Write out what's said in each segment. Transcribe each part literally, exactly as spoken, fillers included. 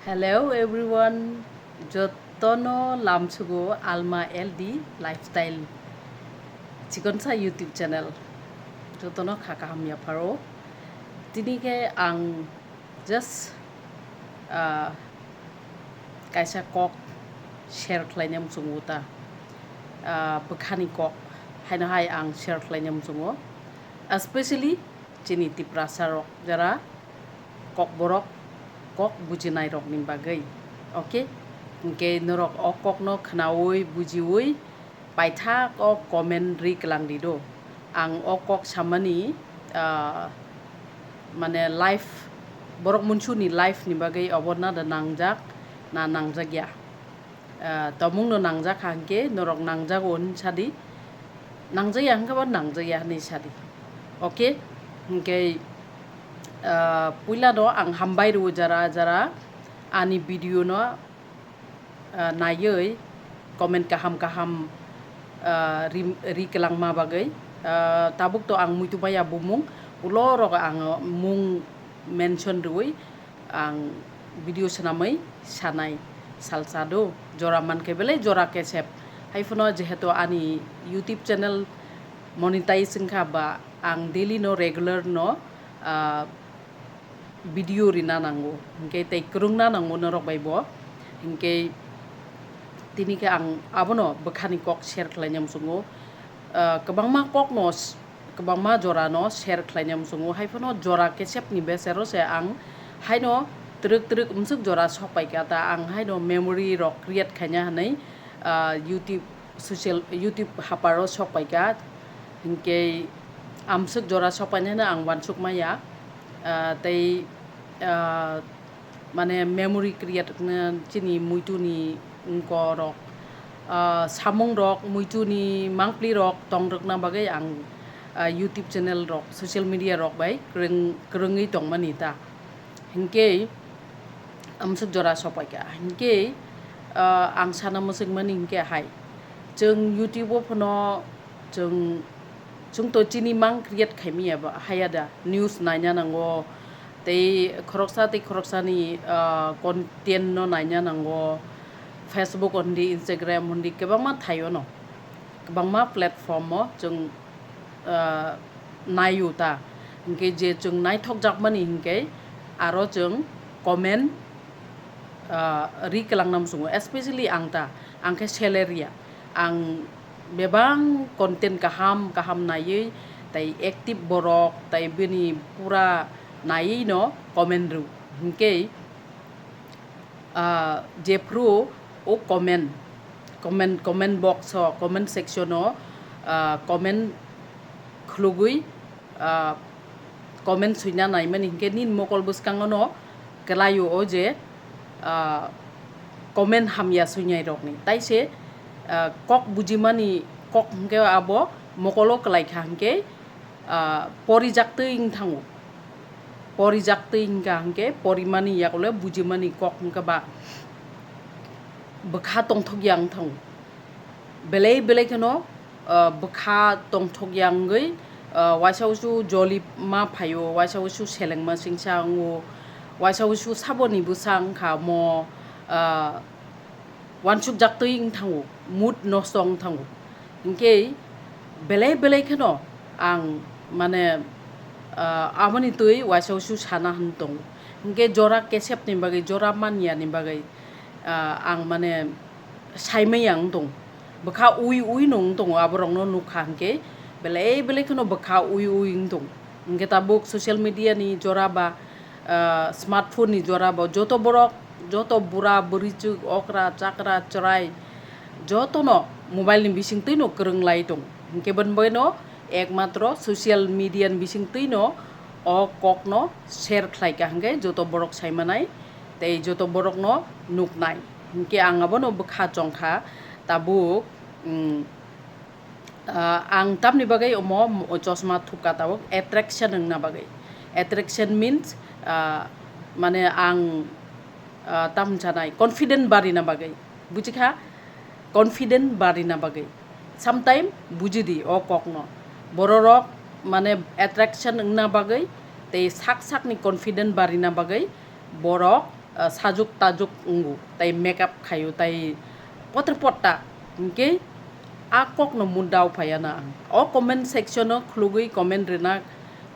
Hello everyone, jotono lamsugo Alma L D Lifestyle chikonsa YouTube channel, jotono kha kaham yapharo. Tini khe ang just, ah, kaisa kok share khlaina muchungo ta, ah, bwkhani kok haino hai ang share khlaina muchungo, especially chini Tiprasa rok jara Kokborok kok bujinai rokni bagwi. Okay, hinkhe norok o kokno khnaui bujiui paithak o comment ri kwlang di do. Ang o kok samani, ah, mane life, borok munsuni life ni bagwi obo na da nangjak na nangjak ya. Ah, tomung no nangjak kha hinkhe norok nangjago hinwi sadi, nangjak ya hinkhe bo nangjak ya hinwi sadi. Okay, hinkhe, ah, puila no ang hambai rwo jara jara ani video no, ah, naiwi comment kaham kaham, ah, ri, ri kwlangma bagwi. Ah, tabuk to ang muitu maya bumung, ulo rok ang mung mention rwi ang video swnamwi sanai salsa do, jora mankhe belai jora kesep. Haiphano jehetu ani YouTube channel monetize wngkha ba ang daily no regular no, ah, video rina nango, hinkhe tei kwrwngna nango norok bai bo. Hinkhe tini khe ang abono bwkhani kok share khlaina muchungo. Ah, kwbangma kokno s-, kwbangma jorano share khlaina muchungo, haiphano jora kesepni besero se ang haino twrwk twrwk mwswk jora sok paikha ta, ang haino memory rok create khaina hinwi, ah, YouTube, social, YouTube haparo sok paikha, hinkhe amswk jora sok painai hwnwi ang uansuk maya, ah, tei, ah, mane memory create wngna chini muituni wngkorok, ah, samungrok, muituni mangpilirok tongrwkna bagwi ang, ah, YouTube channel rok, social media rok bai kwrwng-, kwrwngwi tongmani ta. Hinkhe amswk jora sopaikha. Hinkhe, ah, ang sana mwswkmani hinkhe hai. Chwng YouTube o phano chwng, chwng to chini mang create khaimaya ba, haya da. News naina nango, tei khoroksa tei khoroksani, ah, content no naina nango. Facebook on di, Instagram on di, kwbangma thaio no. Kwbangma platform o chwng, ah, naio ta. Hinkhe je chwng naithokjakmani hinkhe aro chwng comment, ah, ri kwlangna muchungo, especially ang ta, ang khe salary ya. Ang bebang content kaham kaham naiwi, tai active borok, tai bini pura naiwi no comment rw. Hinkhe, ah, jephru o comment, comment, comment box o, comment section o, ah, comment khulugwi, ah, comment swina naimani hinkhe nini mokol bwskango no kwlaio o je, ah, comment hamya swinai rokni. Tai se, ah, kok bujimani kok hinkhe abo mokolo kwlaikha hinkhe, ah, porijaktwi wng thango. Porijaktwi wngkha hinkhe porimani yakole bujimani kok hinkhe ba bwkha tongthokya wng thango. Belai belai kheno, ah, bwkha tongthokya wngwi, ah, waisa wusu joli ma phaio, waisa wusu selengma singsa wngo, waisa wusu saboni bwsa wngkha omo, ah, uansukjaktwi wng thango, mood nosto wng thango. Hinkhe belai belai kheno ang mane, ah, aboni twi waisa wusu sana hwn tongo. Hinkhe jora kesepni bagwi, jora manyani bagwi, ah, ang mane saimaya wng tong. Bwkha ui ui no wng tongo, aborokno nukha hinkhe belai belai kheno bwkha ui ui wng tong. Hinkhe tabuk social media ni jora ba, ah, smartphone ni jora bo joto borok, joto bura bwrwichwk, okra chakra chwrai jotono mobile ni bisingtwi no kwrwng lai tong. Hinkhe boni bagwi no ekmatro social media ni bisingtwi no o kok no share khlai kha hinkhe joto borok sai manai tei joto borok no nuknai. Hinkhe ang abono bwkha chongkha tabuk, mm, Ah, ang tamni bagwi omo chosma thupkha tabuk attraction wngna bagwi. Attraction means, ah, mane ang, ah, tam sanai confident barina bagwi. Bujikha? Confident barina bagwi. Sometime bujidi o kokno. Bororok mane attraction wngna bagwi tei sak sakni confident barina bagwi borok ah, sajuk tajuk wngo, tai makeup khaio, tai potre potta, hinkhe a kokno mundao phaiya na ang. O comment section o khulugwi comment rwna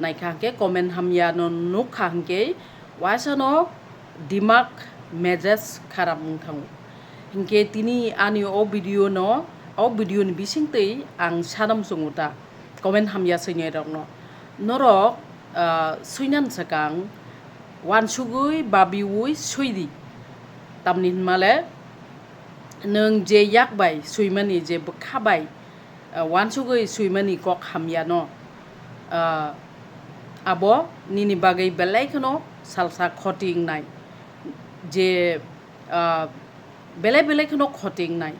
naikha hinkhe comment hamya no nukha hinkhe waisa no dimak mejaj kharap wng thango. Hinkhe tini ani o video no, o video ni bisingtwi ang sanam chungo ta comment hamya swinai rokno. Norok, ah, swinan swkang wansugwi babiwi swidi. Tamni hinmale nwng je yak bai swimani, je bwkha bai, ah, wansugwi swimani kok hamyano, ah, abo nini bagwi belai kheno salsa khoti wngnai. Je, ah, belai belai kheno khoti wngnai.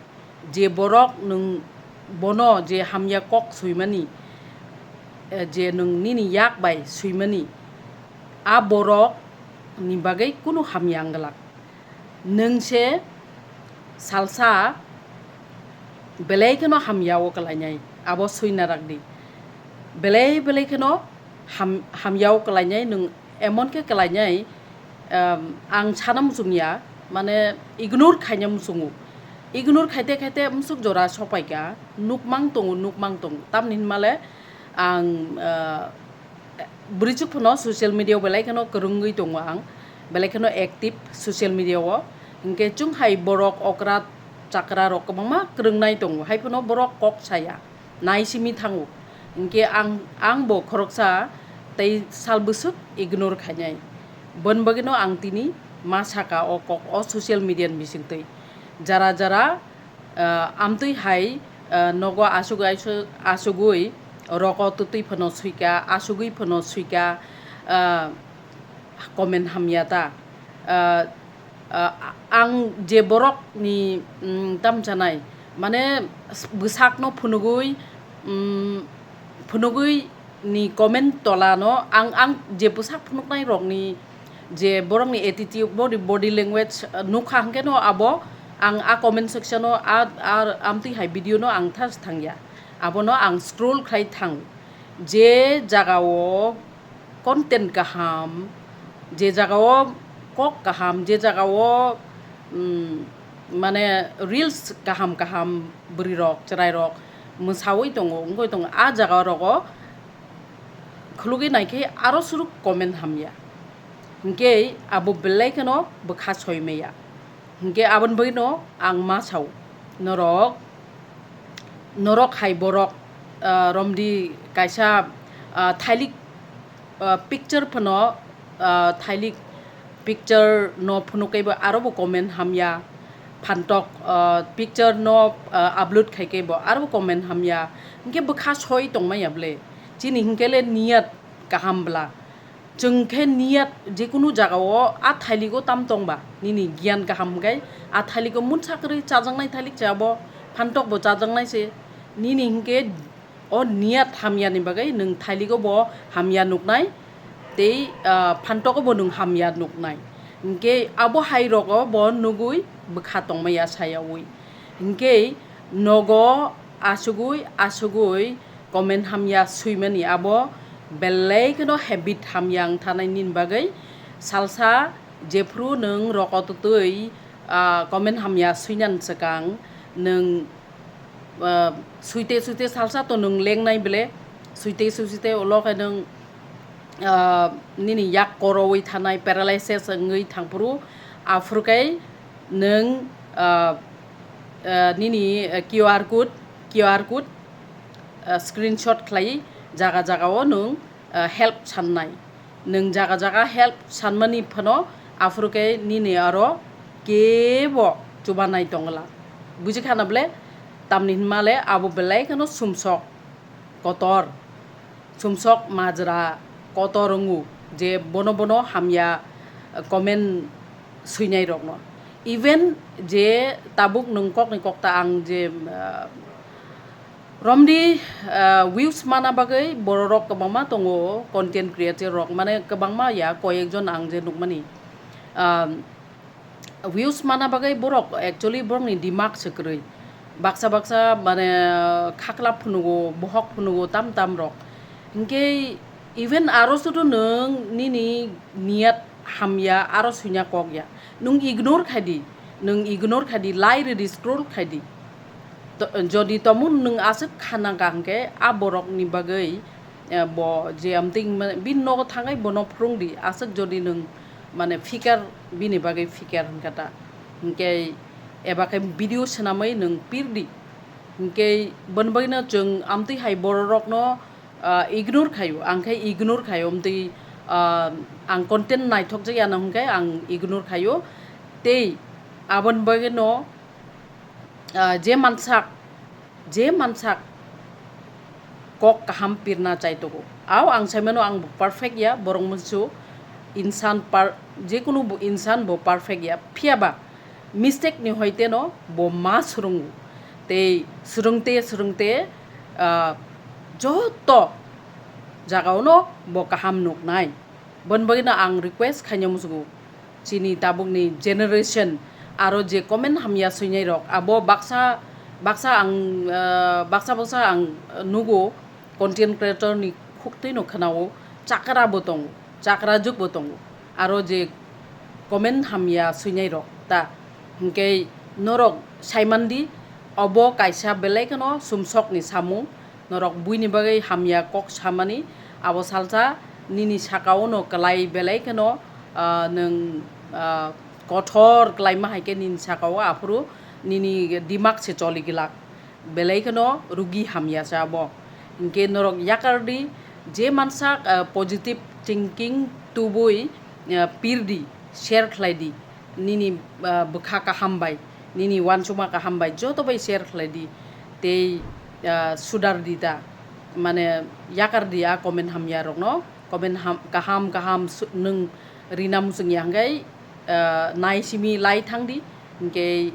Je borok nwng bono je hamya kok swimani, eh, je nwng nini yak bai swimani, a borok ni bagwi kunu hamya wng glak. Nwng se salsa belai kheno hamya o kwlainai, abo swina rak di. Belai belai kheno ham-, hamya o kwlainai nwng, emon khe kwlainai, um, ang sana muchung ya, mane ignore khaina muchungo. Ignore khaite khaite musuk jora sopaikha, nukmang tongo, nukmang tongo. Tamni hinmale ang, uh, bwrwichuk phano social media o belai kheno kwrwngwi tongo ang, belai kheno active social media o. Hinkhe chwng hai borok okra chakra rok kwbangma kwrwngnai tongo, hai phano borok kok saya, nai simi thango. Hinkhe ang, ang bo khoroksa tei sal bwswk ignore khainai. Boni bagwino ang tini ma saka o kok o social media ni bisingtwi. Jara jara, ah, amtwi hai, ah, nogo asugwi, asugwi roko twtwi phano swika, asugwi phano swika, ah, comment hamya ta. Ah, ah, ang je borok ni, mm, tam chanai, mane bwsak no phunugwi, mm, phunugwi ni comment tola no ang, ang je bwsak phunuknai rok ni je borok ni attitude, body, body language, ah, nukha hwnkhe no abo ang a comment section o a, a amtwi hai video no ang thas thangya, abono ang scroll khlai thang. Je jaga o content kaham, je jaga o kok kaham, je jaga o, mm, mane reels kaham kaham bwrwi rok, chwrai rok mwsawi tongo, wngwi tongo, a jaga rogo khulugwi naikhe aro suruk comment hamya. Hinkhe abo belai kheno bwkha soi maya. Hinkhe aboni bagwino ang ma sao, norok, norok hai borok, ah, romdi kaisa, ah, thailik, ah, picture phano, ah, thailik picture no phunukhe bo aro bo comment hamya, phantok, ah, picture no, ah, upload khaikhe bo aro bo comment hamya. Hinkhe bwkha soi tongmaya bwle, chini hinkhe le niyat kaham bwla. Chwng khe niyat jekunu jagao a thailigo tam tongba, nini giyan kaham hwnkhe a thailigo munsa kwrwi chajaknai thailik se abo, phantok bo chajaknai se. Nini hinkhe o niyat hamyani bagwi nwng thailigo bo hamya nuknai, tei, ah, phantogo bo nwng hamya nuknai. Hinkhe abo hai rogo bo nugwi bwkha tongmaya sayaui. Hinkhe nogo asugwi asugwi comment hamya swimani abo belai kheno habit hamya wng thanai nini bagwi. Salsa jephru nwng rokotwtwi, ah, comment hamya swinan swkang nwng, ah, swite swite salsa to nwng lengnai bele, swite swite ulo khe nwng, ah, nini yak koroui thanai paralysis wngwi thangphuru, aphuru khe nwng, ah, ah, nini, ah, Q R code, Q R code, ah, screenshot khlai jaga jaga o nwng, ah, help sannai. Nwng jaga jaga help sanmani phano aphuru khe nini aro kebo chubanai tongla. Buji khana bole? Tamni hinmale abo belai kheno sumsok kotor, sumsok majra kotor wngu je bono bono hamya comment swinai rokno. Even je tabuk nwng kokni kokta ang je, ah, romdi, ah, views mana bagwi bororok kwbangma tongo, content creator rok, mane kwbangma ya, koyekjon ang je nukmani. Ah, views mana bagwi borok actually borokni dimak se kwrwi. Baksa baksa mane khakla phunugo, bohok phunugo, tam tam rok. Hinkhe even aro sudu nwng nini niyat hamya, aro suina kok ya. Nwng ignore khai di, nwng ignore khai di, lai ridi, scroll khai di. To-, jodi tomung nwng aswk khana ka hwnkhe, a borokni bagwi, eh, bo je amtwing ma-, bini nogo thangwi bono phwrwng di, aswk jodi nwng mane fikar, bini bagwi fikar hwnkha ta. Hwnkhe eba khe video swnamwi nwng pir di. Hwnkhe boni bagwino chwng amtwi hai bororokno, ah, ignore khaio, ang khe ignore khaio, amtwi, ah, ang content naithok jak ya no hwnkhe ang ignore khaio. Tei aboni bagwino, ah, je mansak, je mansak kok kaham pirna chai tongo. Ao ang saimano ang bo perfect ya, borok mwnsu insan par-, jekunu bo insan bo perfect ya. Phiya ba mistake ni hoi teno bo ma swrwngo. Tei swrwngte swrwngte, ah, joto jagao no bo kaham nuknai. Boni bagwino ang request khaina muchungo, chini tabukni generation aro je comment hamya swinai rok, abo baksa, baksa ang, ah, baksa baksa ang nugo, content creator ni khuktwi no khwnao, chakra bo tongo, chakra juk bo tongo, aro je comment hamya swinai rok ta, hwnkhe norok saimandi, obo kaisa belai kheno sumsok ni samung, norok buini bagwi hamya kok samani, abo salsa nini sakao no kwlai belai kheno, ah, nwng, ah, kothor kwlaima hai khe nini sakao aphuru nini dimak se choli glak. Belai kheno rugi hamya se abo. Hinkhe norok yakar di, je mansak, ah, positive thinking tubui, ah, pir di, share khlai di. Nini, ah, bwkha kaham bai, nini uansukma kaham bai, joto bai share khlai di. Tei, ah, sudar di ta. Mane yakar di a comment hamya rokno. Comment ham-, kaham kaham su-, nwng rina muchung ya hwnkhe, ah, nai simi lai thang di. Hinkhe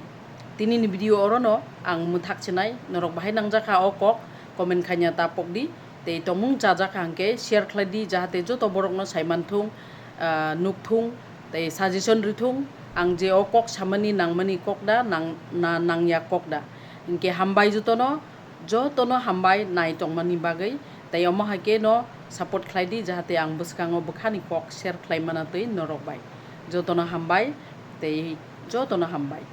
tini ni video oro no ang mwthak chinai, norok bahai nangjakha o kok, comment khaina ta pok di. Tei tongmung chajakha hwnkhe share khlai di, jahate joto borok no saiman thung, ah, nuk thung, tei suggestion ri thung. Ang je o kok samani nangmani kok da, nang, na, nangya kok da. Hinkhe hambai joto no. Jotono hambai nai tongmani bagwi, tei omo hai khe no support khlai di, jahate ang bwskango bwkhani kok share khlai mana twi norok bai. Jotono hambai, tei jotono hambai.